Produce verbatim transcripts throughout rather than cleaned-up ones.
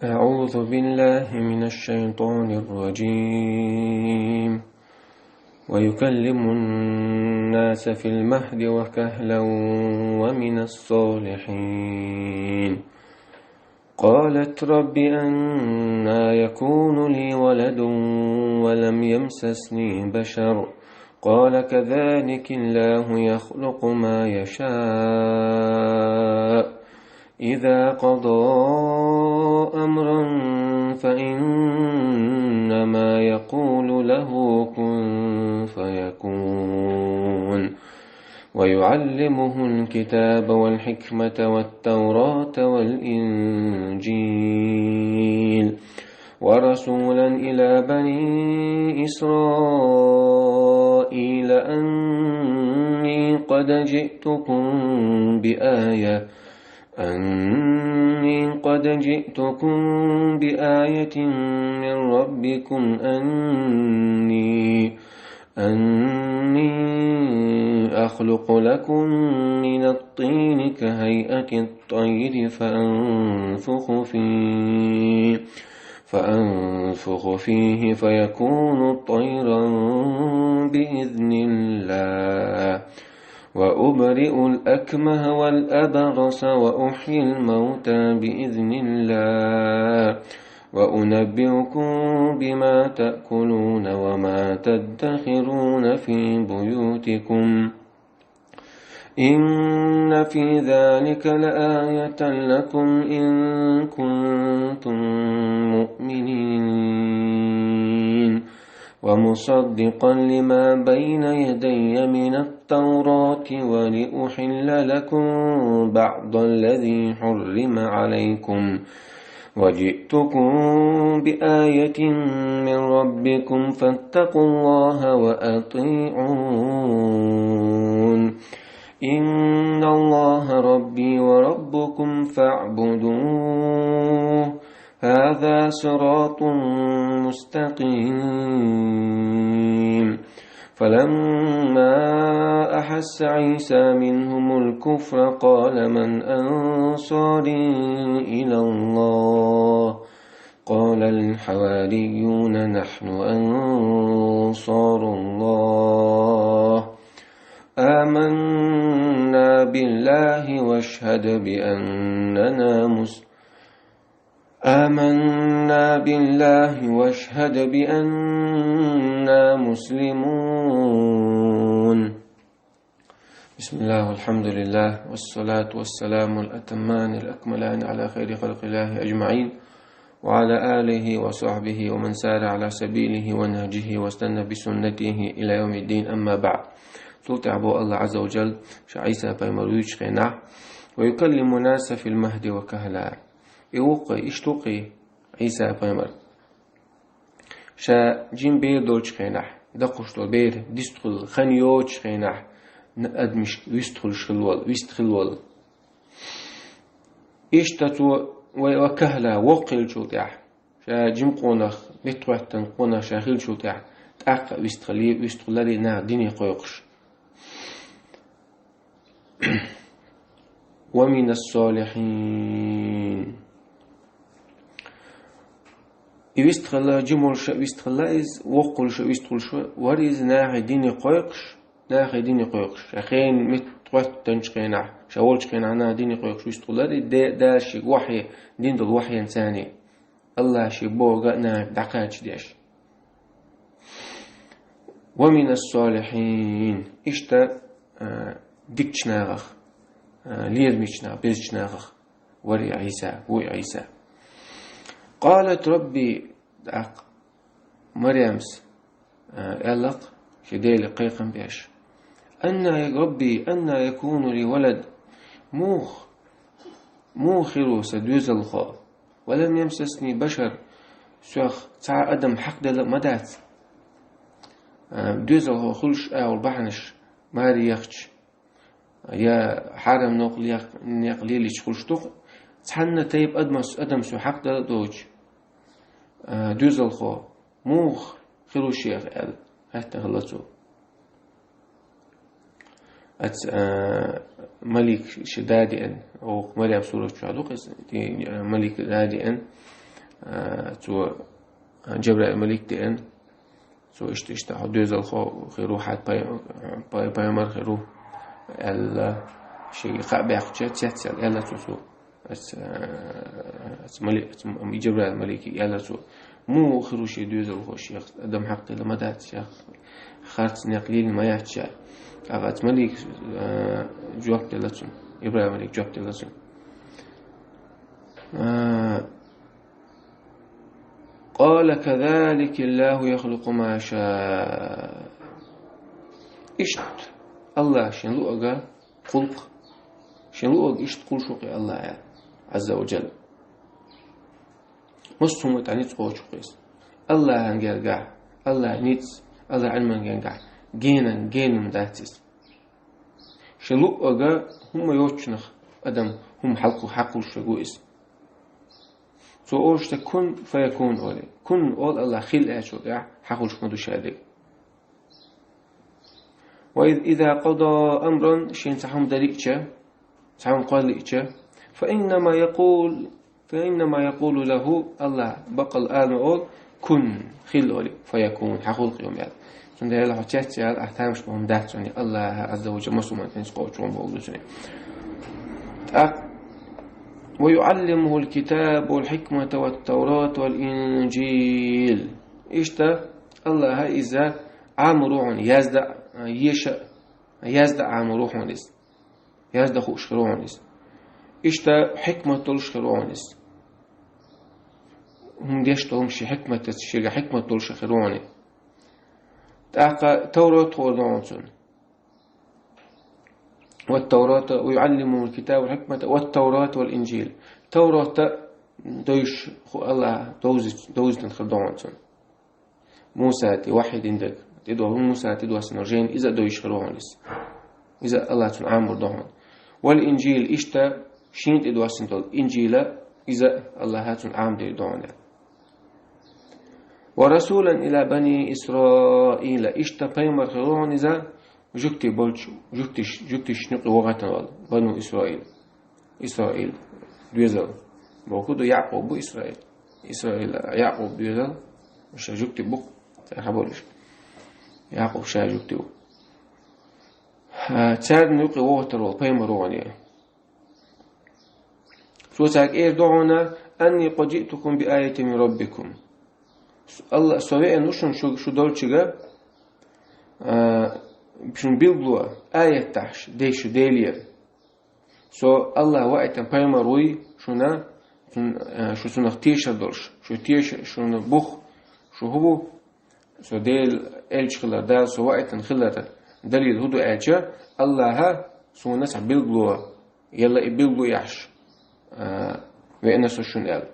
أعوذ بالله من الشيطان الرجيم. ويكلم الناس في المهد وكهلا ومن الصالحين. قالت رب أنى يكون لي ولد ولم يمسسني بشر قال كذلك الله يخلق ما يشاء إذا قضى أمرا فإنما يقول له كن فيكون. ويعلمه الكتاب والحكمة والتوراة والإنجيل ورسولا إلى بني إسرائيل أني قد جئتكم بآية أني قد جئتكم بآية من ربكم أني أني أخلق لكم من الطين كهيئة الطير فأنفخ فيه فأنفخ فيه فيكون طيرا بإذن الله وأبرئ الأكمه والأبرص وأحيي الموتى بإذن الله وأنبئكم بما تأكلون وما تدخرون في بيوتكم إن في ذلك لآية لكم إن كنتم مؤمنين ومصدقا لما بين يدي من التوراة ولأحل لكم بعض الذي حرم عليكم وجئتكم بآية من ربكم فاتقوا الله وأطيعون إن الله ربي وربكم فاعبدوه هذا صراط مستقيم فلما أحس عيسى منهم الكفر قال من أنصاري إلى الله قال الحواريون نحن أنصار الله آمنا بالله واشهد بأننا مسلمون آمنا بالله واشهد بأننا مسلمون بسم الله والحمد لله والصلاة والسلام الأتمان الأكملان على خير خلق الله أجمعين وعلى آله وصحبه ومن سار على سبيله ونهجه واستنى بسنته إلى يوم الدين أما بعد. Цул тӀехьа боху Аллах Азза ва Джалла ша Ӏийса пайхамар вуьйчу хенахь: «Ва юкаллиму наса фил махди ва кахла». И ву-кх, иштта ву-кх Ӏийса пайхамар. Ша жима бер долчу хенахь, дакхуш долу бер, дистхуьлу, хан йоцучу хенахь, н-, адамашка вистхуьлуш хилла волу, вистхилла волу. Иштта цо вай ва кахла, воккха хиллачул тӀаьхьа, ша жима къонах, меттахӀоьттина къонах ша хиллачул тӀаьхьа, тӀаккха а вистхилла, вистхуьлура и нах дине кхойкхуш. «Ва минас солихин». И вистхилла, жима волуш а вистхилла иза, воккха волуш а вистхуьлуш вара иза нахе дине кхойкхуш, нахе дине кхойкхуш. Ша хенан меттахӀоьттинчу хенахь, ша волчу хенахь нахе дине кхойкхуш вистхуьлура и, де-, Дала шега вахьи, дина долу вахьенца царна. Аллах шен бохург нахе дӀакхачадеш. «Ва минас солихин». Иштта, а, дикачу нахах, а, лерамечу нахах, безачу нахах вара и Ӏийса, ву и Ӏийса. «Къалат Рабби», тӀаккха Марьямс, а, аьлла-кх, шен Деле кхайкхам беш: «Анна я-, Рабби, анна якуну ли валад?» Муха, муха хир ву сан доьзалхо? «Ва лам ямсасни башар», соьх цхьа а адам хьакхаделла а ма дац. А, доьзалхо хуьлуш агӀор бахьанаш маре яхча, я хьарам некъ лех-, некъ лелийча хуьлуш ду-кх, цхьанна тайпа адамас-, адам соьх хьакхаделла а доцуш, а, доьзалхо муха хир ву шех аьлла, хаьттина хилла цо. Аца, а, малик шен да деана, оха Марьям сурат чохь ду-кх иза, и, а, малик да деана, а, цо, а, Джабраил малик деана, цо иштта, иштта, хьо доьзалхо хир ву, хьа пай-, пай-, пайхамар хир ву, аьлла, шега хаа баьккхача, цецъяьлла, аьлла цо, цо, ас, а, ас мали-, ас м-, Джабраил малике аьлла цо, муха хир ву шен доьзалхо шех, адам хьакхелла ма дац шех, харц некъ лелла ма яц ша. ТӀаккха ас малик, а, жоп делла цунна, Ибрахим малик жоп делла цунна. А, قال كذلك الله يخلق ما يشاء. Иштта Аллах шен луъага кхулкх, шен луъага иштта кхуллуш ву-кх Аллах, Ӏазза ва джалла. Массо хӀуманна тӀа ницкъ кхочуш ву-кх иза. Аллахьан гергахь, Аллахьан ницкъ, Аллахьан Ӏилман гергахь, генан, генан дац иза. Шен луъага хӀумма йоцучунах адам хӀума хьалкху-, хьакхуллуш верг ву иза. Цо олуш дерг كن فيكون олий. Кун олу Аллах хила аьллачул тӀаьхьа хьакхуллуш ма ду ша дерг. وإذ إذا قضى أمرا, шена цхьа хӀума дан лиъча, цхьа хӀума кхолла лиъча, فإنما يقول، فإنما يقول له, Аллах баккъалла ала ма олу, كن, хила олий, فيكون, хьакхуллу-кх и хӀума аьлла. Цундела хьо цецъяла, ахь тамаш бан хӀума дац цунна, Аллах Ӏазза ва джалла массо хӀуманна ницкъ кхочуш ву боху цунна. ТӀаккха, ويعلمه الكتاب والحكمة والتوراة والإنجيل. Иштта Аллаха иза Ӏамор ву хьуна, язда, еша, язда Ӏамор ву хьуна иза. Язда хууш хир ву хьуна иза. Иштта хьикмат долуш хир ву хьуна иза. ХӀума деш долу хӀума шен хьикматаца, шега хьикмат долуш хир ву хьуна. ТӀаккха Таврот хуур ду хьуна цунна. والتوراة، ويعلمه الكتاب والحكمة والتوراة والإنجيل. Таврот а дойуш ху-, Аллаха довза-, довзийтина хир ду хьуна цунна. Муса тӀе вахьи дина дерг, тӀедогӀу Муса тӀедоссийна жайна иза а дойуш хир ву хьуна иза. Иза Аллах цунна Ӏамор ду хьуна. والإنجيل, иштта шена тӀедоссийна долу Инжила, иза Аллаха цунна Ӏамор дийр ду хьуна. ورسولا إلى بني إسرائيل, иштта пайхамар хир ву хьуна иза, жуьгти болчу, жуьгтиш-, жуьгтишна юкъе вахийтина волу, Бану Исраил. Исраил, доьзал. Бохург ду, Якъуб бу Исраил. Исраил, Якъуб доьзал, ша жуьгти бу, цара хьаболуш. Якъуб ша жуьгти бу. Ха, царна юкъе вохийтар волу пайхамар ву хьуна. Цо цаьрга эр ду хьуна: أني قد جئتكم بآية من ربكم. Алла, со веана ву шуна шу, шу долчуьнга, а, шуна билгало, аят дахьаш, дей шу Делера. Со Аллах ваийтина пайхамар вуй шуна, цун-, а, шу цунах тешар долуш, шу теша, шуна бух, шу хӀун бу, со Делан элча хилар, Дала со ваийтина хилар далил хӀун ду аьлча, Аллаха суна цхьа билгало, елла и билгало яхьаш, а, веана со шуна аьлла.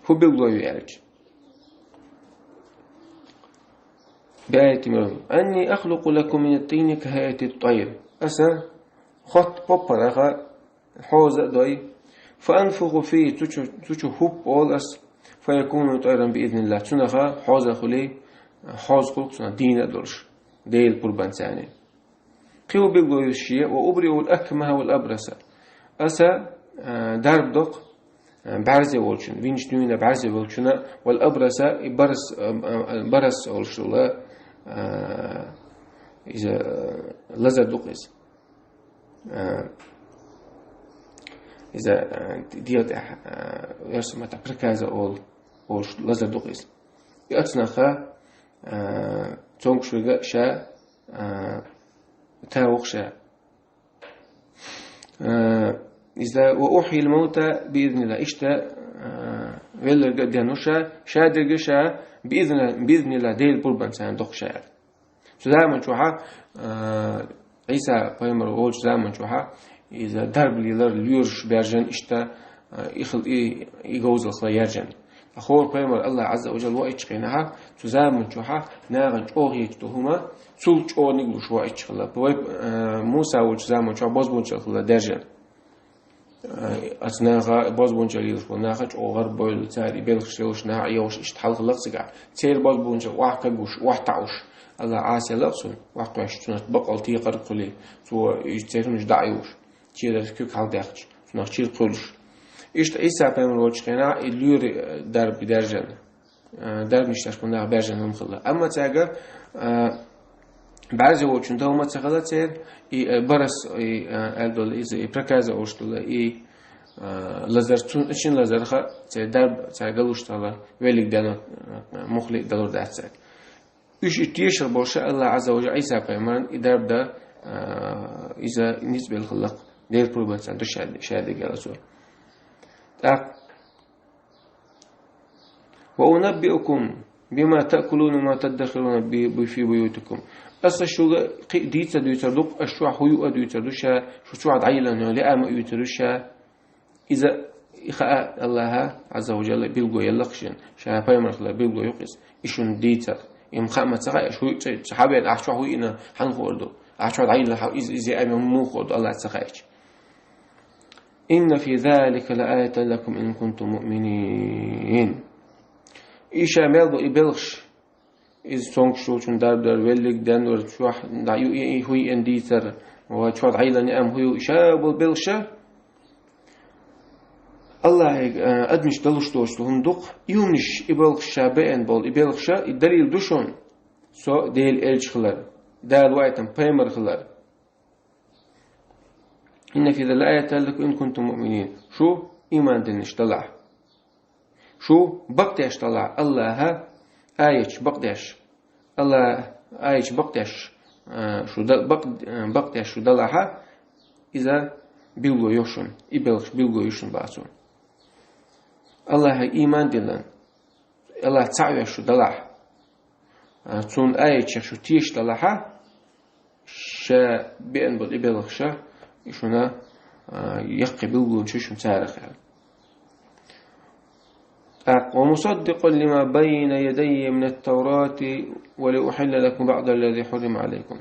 ХӀун билгало ю аьлча? بآية من ربكم. أني أخلق لكم من الطين كهيئة الطير. Аса хотта поппараха хьоза а дой, فأنفخ فيه, цу чу, цу чу хӀуппа олу ас, فيكون طيرا بإذن الله. Цунаха хьоза хуьлий, хьоза хуьлу-кх цунах дийна а долуш, Делан пурбанца. Кхин хӀун билгало ю шен? وأبرئ الأكمه والأبرص. Аса, а, дарба до-кх, а, бӀаьрзе волчун, винчу дуьйна бӀаьрзе волчунна, والأبرص, и барас, а, а, а, барас олуш ла, а, иза, а, лазар ду-кх иза. А, иза, а, ди-, дегӀа тӀехь, а, оьрсийн маттахь проказа олу, олуш лазар ду-кх иза. И оцунаха, а, цомгуш верг а ша, а, та ву-кх ша. А, иза وأحيي الموتى بإذن الله. Иштта, а, велларг а ден ву ша, ша дерг а ша, بإذن الله, بإذن الله, Делан пурбанца доккху ша аьлла. Цу заман чохьа, а, Ӏийса пайхамар волчу заман чохьа, иза дарба лелар лоьраш баьржина иштта, а, и хил-, и, и говзалла хила яьржина. Ткъа хӀора пайхамар Аллах Ӏазза ва Джалла ваийтчу хенахьа, цу заман чохьа нахана чӀогӀа хеташ долу хӀума, цул чӀогӀаниг луш ваийтча хилла. Вай, а, Муса волчу заман чохь бозбунчалла хила даьржина. Аса наха бозбунчалла йолуш болу наха чӀогӀа гӀарбойла, цара и белхаш йолуш, наха йолуш иштта хьалха лакха цигахь. Церан бозбунчалла охьакхагуш, охьатаӀуш, Аллах Ӏаса лакха цунна, охьакхоьссуш, цунах баккъал текхар а кхуьлий, цо и церан хӀуманаш дӀа а юуш, чера куьг хьалдаьккхаш, цунах чир кхуьлуш. Иштта Ӏийса пайхамар волчу хенахь и лоьрийн, э, дарба баьржина, э, дарбанаш деш болу нах баьржина хӀума хилла. Амма цаьрга, э, баьржина волчун талма ца хилла церан, и, э, барас, и, э, аьлла долу иза, и проказа олуш долу, и, э, лазар, цунна, шина лазарх церан дарба цаьрга луш ца хилла, веллиг дано, э, муххале а далур дац цаьрга. Уьш и тешар болуш Аллах Ӏазза ва Жалла Ӏийса пайхамарна и дарба дан, а, иза ницкъ белла хилла-кх, Делан пурбанца ду ша, ша дегала цо. ТӀаккха: «Ва унаббиукум бима таъкулуна ва ма таддахируна би, би, фи буютикум». Аса шуьга кхин а дийца дуьйцур ду-кх, аса чохь хӀун юу а дуьйцур ду ша, шу чохь дӀайиллина йолу лиам а юьйцур ю ша. Иза и хаа Аллаха Ӏазза ва Жалла билгало елла-кх шена, ша пайхамар хилар билгало ю-кх иза. И шуна дийцар. И ма хаа ма ца хаьа, шу ца, ца хьабеана, ахь чохь хӀун йина хьанна хуур ду? Ахь чохь дӀайиллина хьан иза, иза яа муха хуур ду, Аллах ца хаьча? «Инна фи залика ла аятан лакум ин кунтум муъминин». И ша мел бу и белхаш, иза цомгуш йолчун дарба дар, веллиг денвар, чохь дӀа ю, и, и хӀун йина дийцар, ва чохь дӀайиллина лиам хӀун ю, ша болу белхаш Аллахье, а, адамашка далуш доцу хӀума ду-кх, и хӀуманаш, и белхаш ша беана болу, и белхаш, и далил ду шуна, со Делан элча хилар, Дала ваийтина пайхамар хилар. «Инна фи залика лаятан лакум ин кунтум муъминин». Шу иман динарш далахь. Шу бакъдеш далахь Аллаха аяташ бакъдеш. Аллаха аяташ бакъдеш, а, шу да-, бакъ-, а, бакъдеш шу далахьа, иза билгало ю шуна, и белхаш билгало ю шуна бацо. Аллаха иман диллина, Аллах цхьаъ веш шу далахь, а, цунна аятех шу тешаш далахьа, ша беана болу и белхаш, и шуна, а, яккхий билгалонаш ю шуна царах аьлла. ТӀаккха: «Ва мусаддикъан лима байна ядайя минат-таврати ва ли ухьилла лакум баъда ллази хьуррима Ӏалайкум».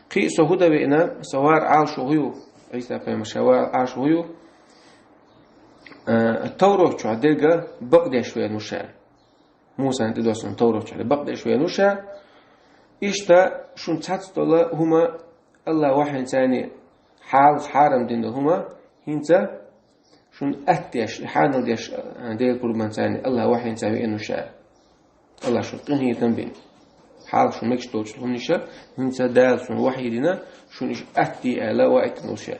Кхин а со хӀун дан веана, сан вар Ӏалашо хӀун ю, Ӏийса пайхамар ша вар Ӏалашо хӀун ю, а, Таврот чохь дерг бакъдеш веана ву ша. Мусана тӀедоссана Таврот чохь бакъдеш веана ву ша. Иштта шуна цхьацца долу хӀума Аллах вахьйина царна хьалха хьарам дина долу хӀума, хӀинца шуна атта деш, и хьанал деш, а, Делан пурбанца Аллах вахьйина царна веана ву ша. Аллах шуна къинхетам бина. Хьалха шуна мегаш долчу хӀуманаша, хӀинца Дала шуна вахьйина, шуна иштта атта де аьлла, ваийтина ву ша.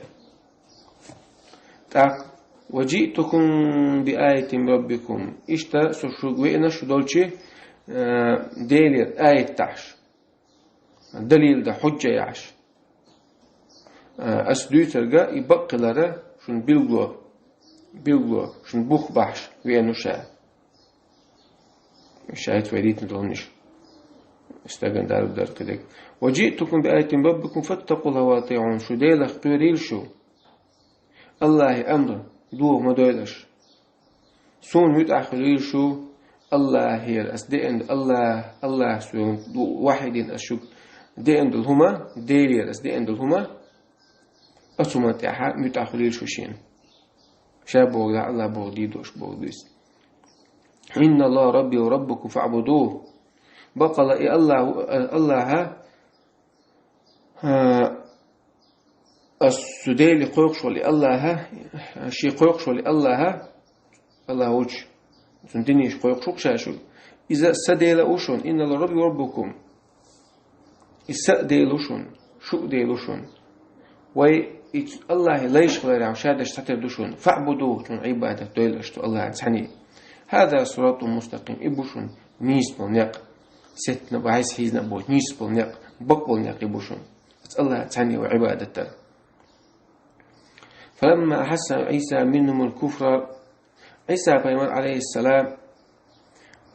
ТӀаккха: «Ва жиътукум би аятин мин раббикум». Иштта со шуьга веана шу долчу, э, Делера аяташ, далил дан хьуьжжа яхьаш. Э, ас дуьйцург и бакъ хилар шуна билгало, билгало, шуна бух бахьаш веана ву ша. Шайца вай дитина долуниш. Стагана дарба дар кхидерг. «Ва жиътукум би аятин мин раббикум фаттакъуллаха ва атиъун». Шу Делах кхоьрийла шу. Аллахьан амр дохо ма дойлаш. Суна муьтӀахь хуьлийла шу, Аллахьера ас деана, Аллах, Аллах суна вахьйина ас шуьга деана долу хӀума, Делера ас деана долу хӀума, оцу хӀуманна тӀехь муьтӀахь хуьлийла шу шена. Ша бохург дӀа, Аллах бохург дийр долуш бохург ду иза. «Инна Аллаха рабби ва раббукум фаъбудух». Баккъала и Аллах, Аллаха, а, ас шу Дела кхойкхуш волу и Аллаха, шен кхойкхуш волу и Аллаха, Аллах волчу, цуьнан динехь кхойкхуш ву-кх ша шу. Иза сан Дела а ву шуна, «Инна Аллаха рабби ва раббукум». И сан а Дела ву шуна, шун а Дела ву шуна. Вай и Аллахьан лайш хиларехь ша дерш цхьатера ду шуна. «Фаъбудух», шуна Ӏибадат дойла аша цу Аллахьан цхьаьна. «Хаза сиратун мустакъим», и бу шуна нийса болу некъ. Сеттина а, хьайса хьийзина а боцу нийса болу некъ, бакъ болу некъ и бу шуна. Аса Аллахьан цхьаьна вай Ӏибадат дар. «Фаламма ахьасса Ӏийса минхумул куфра». Ӏийса пайхамар, алейхиссалам,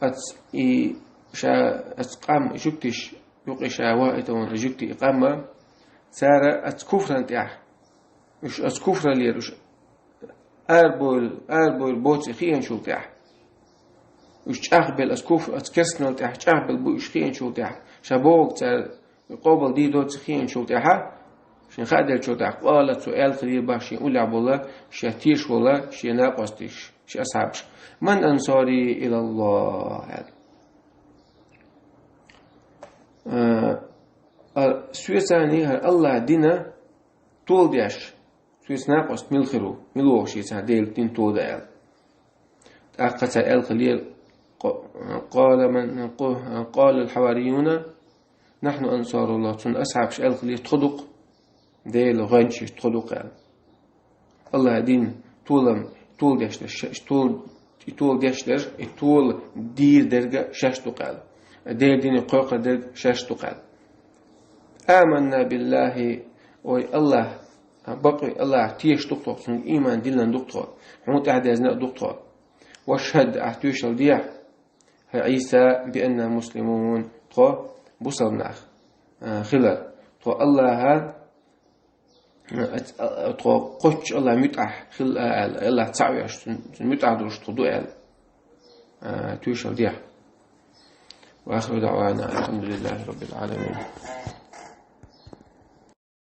аца и ша, аца къам, жуьгтиш, юкъе ша вахийтина жуьгти и къамма, цара аца куфран тӀехь, уьш аца куфралера, уьш арабойла, арабойла боций хиъначул тӀехь, уьш чӀагӀбелла аца куфр, аца керстанал тӀехь чӀагӀбелла бу уьш хиъначул тӀехь, ша бохург цара къобал дийр доций хиъначул тӀехьа, шен хаа деллачул тӀехьа, къала, цо аьлла хилийра бах шен уллехь болу, шен тешаш волу, шен накъосташ, шен асхьабаш: «Ман ансари илаллах?» аьлла. А, а, соьцаний хӀара Аллахьан дина толадеш, Цуьнца накъост мила хир ву, мила вогӀу шеца Делан дин тода аьлла. ТӀаккха цара аьлла хилла, къо-, къала ман-, къо-, къала аль-хьаварийюна, нахьну ансаруллахӀ, цуьнан асхьабаш аьлла хилла, тхо ду-кх Делан гӀоьнчий, тхо ду-кх аьлла. АллахӀан дин толам, тола деш дерш, ш-, тол-, и тола деш дерш, и тола дийр дерг шаьш ду-кх аьлла. Делан дине кхойкхур дерг шаьш ду-кх аьлла. Аманна биллахи, ой АллахӀ, бакъвий АллахӀ, тешаш ду-кх тхо, цунга иман диллина ду-кх тхо, хьуна тӀаьхьадезна а ду-кх тхо. Вашхьад, ахь тоьшалла дехьа, хӀай Ӏийса, бианна муслимун, тхо бусалба нах, а, хилар. Тхо АллахӀа, а, а, тхо кхоччу АллахӀа муьтӀахь хилла аьлла, АллахӀ цхьаъ веш, цун, цун муьтӀахь долуш тхо ду аьлла, а, тоьшалла дехьа. Ва ахиру даъвана алхьамдулиллахӀи раббил Ӏаламин.